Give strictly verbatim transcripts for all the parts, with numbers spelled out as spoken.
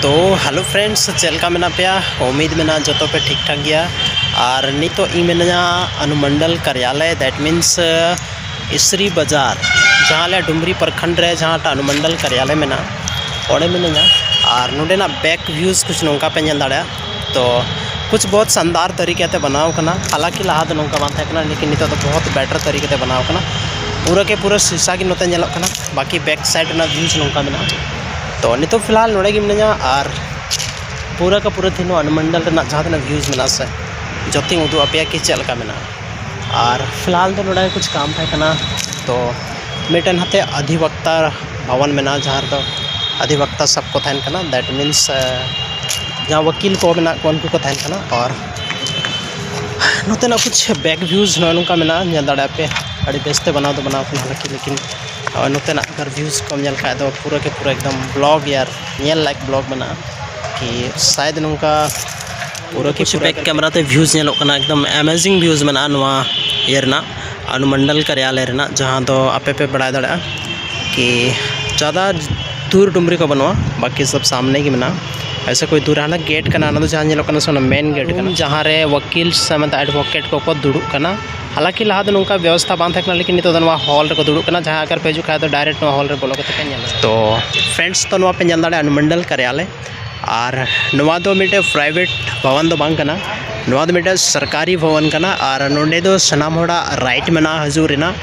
ᱛᱚ hello friends, ᱪᱮᱫ ᱞᱮᱠᱟ ᱢᱮᱱᱟᱜ ᱯᱮᱭᱟ? ᱩᱢᱤᱫ ᱢᱮᱱᱟᱜᱼᱟ ᱡᱚᱛᱚ ᱯᱮ ᱴᱷᱤᱠ ᱴᱷᱟᱠ ᱜᱮᱭᱟ᱾ ᱟᱨ ᱱᱤᱛᱚᱜ ᱤᱧ ᱢᱤᱱᱟᱹᱧᱟ ᱚᱱᱩᱢᱚᱱᱰᱚᱞ ᱠᱟᱨᱭᱟᱞᱚᱭ, that means ᱤᱥᱨᱤ ᱵᱟᱡᱟᱨ, ᱡᱟᱦᱟᱸ ᱟᱞᱮ ᱰᱩᱢᱨᱤ ᱯᱨᱚᱠᱷᱚᱸᱰ ᱨᱮ ᱡᱟᱦᱟᱸᱴᱟᱜ ᱚᱱᱩᱢᱚᱱᱰᱚᱞ ᱠᱟᱨᱭᱟᱞᱚᱭ ᱢᱮᱱᱟᱜᱼᱟ, ᱚᱸᱰᱮ ᱢᱤᱱᱟᱹᱧᱟ᱾ ᱟᱨ ᱱᱚᱸᱰᱮᱱᱟᱜ ᱵᱮᱠ ᱵᱷᱤᱭᱩᱡᱽ ᱠᱩᱪ ᱱᱚᱝᱠᱟ ᱯᱮ ᱧᱮᱞ ᱫᱟᱲᱮᱭᱟᱜᱼᱟ᱾ ᱛᱚ ᱠᱩᱪ ᱵᱚᱦᱩᱛ ᱥᱟᱱᱫᱟᱨ ᱛᱟᱹᱨᱤᱠᱟ ᱛᱮ ᱵᱮᱱᱟᱣ ᱠᱟᱱᱟ᱾ ᱦᱟᱞᱟᱸᱠᱤ ᱞᱟᱦᱟ ᱫᱚ ᱱᱚᱝᱠᱟ ᱵᱟᱝ ᱛᱟᱦᱮᱸ ᱠᱟᱱᱟ, ᱞᱮᱠᱤᱱ ᱱᱤᱛᱚᱜ ᱫᱚ ᱵᱚᱦᱩᱛ ᱵᱮᱴᱟᱨ ᱛᱟᱹᱨᱤᱠᱟ ᱛᱮ ᱵᱮᱱᱟᱣ ᱠᱟᱱᱟ᱾ ᱯᱩᱨᱟᱹ ᱠᱮ ᱯᱩᱨᱟᱹ ᱥᱤᱥᱟ ᱜᱮ ᱱᱚᱛᱮ ᱧᱮᱞᱚᱜ ᱠᱟᱱᱟ᱾ ᱵᱟᱠᱤ ᱵᱮᱠ ᱥᱟᱭᱤᱰ ᱨᱮᱱᱟᱜ ᱵᱷᱤᱭᱩᱡᱽ ᱱᱚᱝᱠᱟ ᱢᱮᱱᱟᱜᱼᱟ᱾ ᱛᱚ ᱱᱤᱛᱚᱜ ᱯᱷᱤᱞᱦᱟᱞ ᱱᱚᱰᱮ ᱜᱮ ᱢᱤᱱᱟᱹᱧᱟ᱾ ᱟᱨ ᱯᱩᱨᱟᱹ ᱠᱟ ᱯᱩᱨᱟᱹ ᱛᱮᱦᱮᱧ ᱱᱚᱣᱟ ᱚᱱᱩᱢᱚᱱᱰᱚᱞ ᱨᱮᱱᱟᱜ ᱡᱟᱦᱟᱸ ᱛᱤᱱᱟᱹᱜ ᱵᱷᱤᱭᱩᱡᱽ ᱢᱮᱱᱟᱜᱼᱟ ᱥᱮ, ᱡᱚᱛᱚᱧ ᱩᱫᱩᱜ ᱟᱯᱮᱭᱟ ᱠᱤ ᱪᱮᱫ ᱞᱮᱠᱟ ᱢᱮᱱᱟᱜᱼᱟ᱾ ᱟᱨ ᱯᱷᱤᱞᱦᱟᱞ ᱫᱚ ᱱᱚᱰᱮ ᱠᱩᱪ ᱠᱟᱢ ᱛᱟᱦᱮᱸ ᱠᱟᱱᱟ, ᱛᱚ ᱢᱤᱫᱴᱮᱱ ᱦᱟᱛᱮ ᱚᱫᱷᱤᱵᱚᱠᱛᱟ ᱵᱷᱚᱵᱚᱱ ᱢᱮᱱᱟᱜᱼᱟ, ᱡᱟᱦᱟᱸ ᱨᱮᱫᱚ ᱚᱫᱷᱤᱵᱚᱠᱛᱟ ᱥᱚᱵ ᱠᱚ ᱛᱟᱦᱮᱱ ᱠᱟᱱᱟ, that means ᱡᱟᱦᱟᱸ ᱣᱟᱹᱠᱤᱞ ᱠᱚ ᱢᱮᱱᱟᱜ ᱠᱚᱣᱟ ᱩᱱᱠᱩ ᱠᱚ ᱛᱟᱦᱮᱱ ᱠᱟᱱᱟ᱾ ᱟᱨ ᱱᱚᱛᱮᱱᱟᱜ ᱠᱩᱪ ᱵᱮᱠ ᱵᱷᱤᱭᱩᱡᱽ ᱱᱚᱜᱼᱚ ᱱᱚᱝᱠᱟ ᱢᱮᱱᱟᱜᱼᱟ, ᱧᱮᱞ ᱫᱟᱲᱮᱭᱟᱜᱼᱟ ᱯᱮ᱾ ᱟᱹᱰᱤ ᱵᱮᱥᱛᱮ ᱵᱮᱱᱟᱣ ᱫᱚ ᱵᱮᱱᱟᱣ ᱠᱟᱱᱟ, ᱦᱟᱞᱟᱸᱠᱤ ᱞᱮᱠᱤᱱ ᱱᱚᱜᱼᱚᱭ ᱱᱚᱛᱮᱱᱟᱜ ᱟᱜᱟᱨ ᱵᱷᱤᱭᱩᱡᱽ ᱠᱚᱢ ᱧᱮᱞ ᱠᱷᱟᱡ ᱫᱚ ᱯᱩᱨᱟᱹ ᱠᱮ ᱯᱩᱨᱟᱹ ᱮᱠᱫᱚᱢ ᱵᱞᱚᱜ ᱭᱟᱨ ᱧᱮᱞ ᱞᱟᱭᱤᱠ ᱵᱞᱚᱜ ᱢᱮᱱᱟᱜᱼᱟ ᱠᱤ ᱥᱟᱭᱮᱫ ᱱᱚᱝᱠᱟ ᱯᱩᱨᱟᱹ ᱠᱮ ᱠᱩᱪ ᱯᱩᱨᱟᱹ ᱵᱮᱠ ᱠᱮᱢᱮᱨᱟ ᱛᱮ ᱵᱷᱤᱭᱩᱡᱽ ᱧᱮᱞᱚᱜ ᱠᱟᱱᱟ, ᱮᱠᱫᱚᱢ ᱮᱢᱮᱡᱤᱝ ᱵᱷᱤᱭᱩᱡᱽ ᱢᱮᱱᱟᱜᱼᱟ ᱱᱚᱣᱟ ᱤᱭᱟᱹ ᱨᱮᱱᱟᱜ, ᱚᱱᱩᱢᱚᱱᱰᱚᱞ ᱠᱟᱨᱭᱟᱞᱚᱭ ᱨᱮᱱᱟᱜ, ᱡᱟᱦᱟᱸ ᱫᱚ ᱟᱯᱮ ᱯᱮ ᱵᱟᱲᱟᱭ ᱫᱟᱲᱮᱭᱟᱜᱼᱟ ᱠᱤ ᱡᱟᱫᱟ ᱫᱩᱨ ᱰᱩᱢᱨᱤ ᱠᱚ ᱵᱟᱹᱱᱩᱜᱼᱟ, ᱵᱟᱠᱤ ᱥᱚᱵ ᱥᱟᱢᱱᱮ ᱜᱮ ᱢᱮᱱᱟᱜᱼᱟ᱾ ᱮᱭᱥᱮ ᱠᱳᱭ ᱫᱩᱨ ᱦᱟᱱᱟ ᱜᱮᱴ ᱠᱟᱱᱟ, ᱚᱱᱟ ᱫᱚ ᱡᱟᱦᱟᱸ ᱧᱮᱞᱚᱜ ᱠᱟᱱᱟ ᱥᱮ ᱚᱱᱟ ᱢᱮᱱ ᱜᱮᱴ ᱠᱟᱱᱟ, ᱡᱟᱦᱟᱸ ᱨᱮ ᱣᱟᱹᱠᱤᱞ ᱥᱮ ᱢᱮᱱᱛᱮ ᱮᱰᱵᱷᱚᱠᱮᱴ ᱠᱚᱠᱚ ᱫᱩᱲᱩᱵ ᱠᱟᱱᱟ᱾ ᱦᱟᱞᱟᱸᱠᱤ ᱞᱟᱦᱟ ᱫᱚ ᱱᱚᱝᱠᱟ ᱵᱮᱵᱚᱥᱛᱷᱟ ᱵᱟᱝ ᱛᱟᱦᱮᱸ ᱠᱟᱱᱟ, ᱞᱮᱠᱤᱱ ᱱᱤᱛᱚᱜ ᱫᱚ ᱱᱚᱣᱟ ᱦᱚᱞ ᱨᱮᱠᱚ ᱫᱩᱲᱩᱵ ᱠᱟᱱᱟ᱾ ᱡᱟᱦᱟᱸᱭ ᱟᱜᱟᱨ ᱯᱮ ᱦᱤᱡᱩᱜ ᱠᱷᱟᱡ ᱫᱚ ᱰᱟᱭᱨᱮᱠᱴ ᱱᱚᱣᱟ ᱦᱚᱞ ᱨᱮ ᱵᱚᱞᱚ ᱠᱟᱛᱮ ᱯᱮ ᱧᱮᱞᱟ᱾ ᱛᱚ ᱯᱷᱨᱮᱱᱰᱥ, ᱛᱚ ᱱᱚᱣᱟ ᱯᱮ ᱧᱮᱞ ᱫᱟᱲᱮᱭᱟᱜᱼᱟ ᱚᱱᱩᱢᱚᱱᱰᱚᱞ ᱠᱟᱨᱭᱟᱞᱚᱭ᱾ ᱟᱨ ᱱᱚᱣᱟ ᱫᱚ ᱢᱤᱫᱴᱮᱱ ᱯᱨᱟᱭᱵᱷᱮᱴ ᱵᱷᱚᱵᱚᱱ ᱫᱚ ᱵᱟᱝ ᱠᱟᱱᱟ, ᱱᱚᱣᱟ ᱫᱚ ᱢᱤᱫᱴᱮᱱ ᱥᱚᱨᱠᱟᱨᱤ ᱵᱷᱚᱵᱚᱱ ᱠᱟᱱᱟ᱾ ᱟᱨ ᱱᱚᱸᱰᱮ ᱫᱚ ᱥᱟᱱᱟᱢ ᱦᱚᱲᱟᱜ ᱨᱟᱭᱤᱴ ᱢᱮᱱᱟᱜᱼᱟ ᱦᱤᱡᱩᱜ ᱨᱮᱱᱟᱜ᱾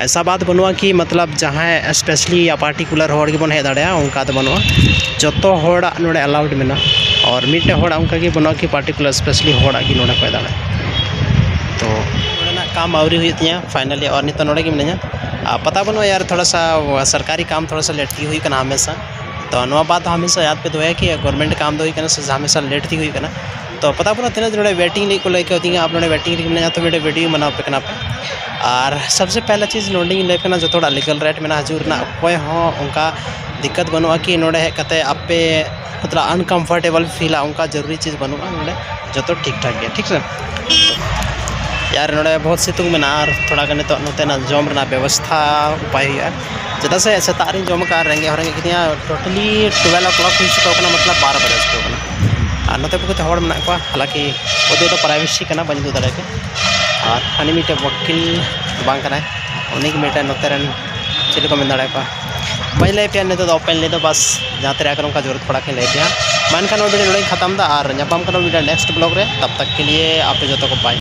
ᱮᱥᱟ ᱵᱟᱛ ᱵᱟᱹᱱᱩᱜᱼᱟ ᱠᱤ ᱢᱚᱛᱞᱚᱵ ᱡᱟᱦᱟᱸᱭ ᱥᱯᱮᱥᱟᱞᱤ ᱭᱟ ᱯᱟᱨᱴᱤᱠᱩᱞᱟᱨ ᱦᱚᱲ ᱜᱮᱵᱚᱱ ᱦᱮᱡ ᱫᱟᱲᱮᱭᱟᱜᱼᱟ, ᱚᱱᱠᱟ ᱫᱚ ᱵᱟᱹᱱᱩᱜᱼᱟ᱾ ᱡᱚᱛᱚ ᱦᱚᱲᱟᱜ ᱱᱚᱸᱰᱮ ᱟᱞᱟᱣᱩᱰ ᱢᱮᱱᱟᱜᱼᱟ᱾ ᱟᱨ ᱢᱤᱫᱴᱮᱱ ᱦᱚᱲᱟᱜ ᱚᱱᱠᱟ ᱜᱮ ᱵᱟᱹᱱᱩᱜᱼᱟ ᱠᱤ ᱯᱟᱨᱴᱤᱠᱩᱞᱟᱨ ᱥᱯᱮᱥᱟᱞᱤ ᱦᱚᱲᱟᱜ ᱜᱮ ᱱᱚᱸᱰᱮ ᱠᱚ ᱦᱮᱡ ᱫᱟᱲᱮᱭᱟᱜᱼᱟ᱾ ᱛᱚ ᱱᱚᱸᱰᱮᱱᱟᱜ ᱠᱟᱢ ᱟᱹᱣᱨᱤ ᱦᱩᱭᱩᱜ ᱛᱤᱧᱟᱹ ᱯᱷᱟᱭᱱᱟᱞᱤ, ᱟᱨ ᱱᱤᱛᱚᱜ ᱱᱚᱸᱰᱮ ᱜᱮ ᱢᱤᱱᱟᱹᱧᱟ᱾ ᱟᱨ ᱯᱟᱛᱟ ᱵᱟᱹᱱᱩᱜᱼᱟ ᱭᱟᱨ, ᱛᱷᱚᱲᱟ ᱥᱟ ᱥᱚᱨᱠᱟᱨᱤ ᱠᱟᱢ ᱛᱷᱚᱲᱟ ᱥᱟ ᱞᱮᱴ ᱜᱮ ᱦᱩᱭᱩᱜ ᱠᱟᱱᱟ ᱦᱟᱢᱮᱥᱟ᱾ ᱛᱚ ᱱᱚᱣᱟ ᱵᱟᱛ ᱦᱟᱢᱮᱥᱟ ᱭᱟᱫ ᱯᱮ ᱫᱚᱦᱚᱭᱟ ᱠᱤ ᱜᱚᱵᱷᱚᱨᱢᱮᱱᱴ ᱠᱟᱢ ᱫᱚ ᱦᱩᱭᱩᱜ ᱠᱟᱱᱟ ᱥᱮ ᱦᱟᱢᱮᱥᱟ ᱞᱮᱴ ᱛᱮᱜᱮ ᱦᱩᱭᱩᱜ ᱠᱟᱱᱟ᱾ ᱛᱚ ᱯᱟᱛᱟ ᱵᱟᱹᱱᱩᱜᱼᱟ ᱛᱤᱱᱟᱹᱜ ᱱᱚᱸᱰᱮ ᱣᱮᱴᱤᱝ ᱞᱟᱹᱜᱤᱫ ᱠᱚ ᱞᱟᱹᱭ ᱠᱟᱣᱫᱤᱧᱟ, ᱟᱯ ᱱᱚᱸᱰᱮ ᱣᱮᱴᱤᱝ ᱨᱮᱜᱮ ᱢᱮᱱᱟᱜᱼᱟ, ᱛᱚ ᱢᱤᱫᱴᱮᱱ ᱵᱷᱤᱰᱤᱭᱳ ᱵᱮᱱᱟᱣ ᱯᱮ ᱠᱟᱱᱟ ᱯᱮ᱾ ᱟᱨ ᱥᱚᱵᱥᱮ ᱯᱮᱦᱞᱟ ᱪᱤᱡᱽ ᱱᱚᱸᱰᱮᱧ ᱞᱟᱹᱭ ᱠᱟᱱᱟ ᱡᱚᱛᱚ ᱦᱚᱲᱟᱜ ᱞᱤᱜᱟᱞ ᱨᱟᱭᱤᱴ ᱢᱮᱱᱟᱜᱼᱟ ᱦᱤᱡᱩᱜ ᱨᱮᱱᱟᱜ, ᱚᱠᱚᱭ ᱦᱚᱸ ᱚᱱᱠᱟ ᱫᱤᱠᱠᱟᱛ ᱵᱟᱹᱱᱩᱜᱼᱟ ᱠᱤ ᱱᱚᱸᱰᱮ ᱦᱮᱡ ᱠᱟᱛᱮ ᱟᱯᱮ ᱢᱚᱛᱞᱚᱵ ᱟᱱᱠᱚᱢᱯᱷᱚᱨᱴᱮᱵᱚᱞ ᱯᱷᱤᱞᱟ, ᱚᱱᱠᱟ ᱡᱟᱹᱨᱩᱨᱤ ᱪᱤᱡᱽ ᱵᱟᱹᱱᱩᱜᱼᱟ᱾ ᱱᱚᱸᱰᱮ ᱡᱚᱛᱚ ᱴᱷᱤᱠ ᱴᱷᱟᱠ ᱜᱮᱭᱟ, ᱴᱷᱤᱠ ᱥᱮ᱾ ᱭᱟᱨ ᱱᱚᱸᱰᱮ ᱵᱚᱦᱩᱛ ᱥᱤᱛᱩᱝ ᱢᱮᱱᱟᱜᱼᱟ, ᱟᱨ ᱛᱷᱚᱲᱟ ᱜᱟᱱ ᱱᱤᱛᱚᱜ ᱱᱚᱛᱮᱱᱟᱜ ᱡᱚᱢ ᱨᱮᱱᱟᱜ ᱵᱮᱵᱚᱥᱛᱷᱟ ᱩᱯᱟᱭ ᱦᱩᱭᱩᱜᱼᱟ᱾ ᱪᱮᱫᱟᱜ ᱥᱮ ᱥᱮᱛᱟᱜ ᱨᱤᱧ ᱡᱚᱢ ᱟᱠᱟᱫᱼᱟ, ᱨᱮᱸᱜᱮᱡ ᱦᱚᱸ ᱨᱮᱸᱜᱮᱡ ᱠᱤᱫᱤᱧᱟ, totally twelve o'clock ᱦᱩᱭ ᱪᱩᱠᱟᱹᱣ ᱠᱟᱱᱟ, ᱢᱚᱛᱞᱚᱵ ᱵᱟᱨᱚ ᱵᱟᱡᱮ ᱪᱩᱠᱟᱹᱣ ᱠᱟᱱᱟ᱾ ᱟᱨ ᱱᱚᱛᱮ ᱵᱚᱦᱩᱛ ᱦᱚᱲ ᱢᱮᱱᱟᱜ ᱠᱚᱣᱟ, ᱦᱟᱞᱟᱸᱠᱤ ᱩᱫᱩᱜ ᱫᱚ privacy ᱠᱟᱱᱟ, ᱵᱟᱹᱧ ᱩᱫᱩᱜ ᱫᱟᱲᱮᱭᱟᱯᱮᱭᱟ᱾ ᱟᱨ ᱦᱟᱹᱱᱤ ᱢᱤᱫᱴᱮᱡ ᱵᱟᱹᱠᱤᱞ ᱵᱟᱝ ᱠᱟᱱᱟᱭ, ᱩᱱᱤ ᱜᱮ ᱢᱤᱫᱴᱮᱱ ᱱᱚᱛᱮ ᱨᱮᱱ ᱪᱮᱫ ᱠᱚ ᱢᱮᱱ ᱫᱟᱲᱮᱭᱟᱠᱚᱣᱟ, ᱵᱟᱹᱧ ᱞᱟᱹᱭ ᱯᱮᱭᱟ ᱱᱤᱛᱚᱜ ᱫᱚ openly ᱫᱚ, ᱵᱟᱥ ᱡᱟᱦᱟᱸ ᱛᱤᱨᱮ ᱟᱜᱟᱨ ᱚᱱᱠᱟ ᱡᱚᱨᱩᱨᱟᱛ ᱯᱟᱲᱟ ᱠᱷᱟᱱ ᱞᱟᱹᱭ ᱯᱮᱭᱟ᱾ ᱢᱟ ᱮᱱᱠᱷᱟᱱ ᱱᱚᱣᱟ video ᱱᱚᱰᱮᱧ ᱠᱷᱟᱛᱟᱢ ᱮᱫᱟ, ᱟᱨ ᱧᱟᱯᱟᱢ ᱠᱟᱱᱟ ᱢᱤᱫᱴᱮᱱ next vlog ᱨᱮ᱾ ᱛᱟᱵ ᱛᱟᱠ ᱠᱮ ᱞᱤᱭᱮ ᱟᱯᱮ ᱡᱚᱛᱚ ᱠᱚ bye᱾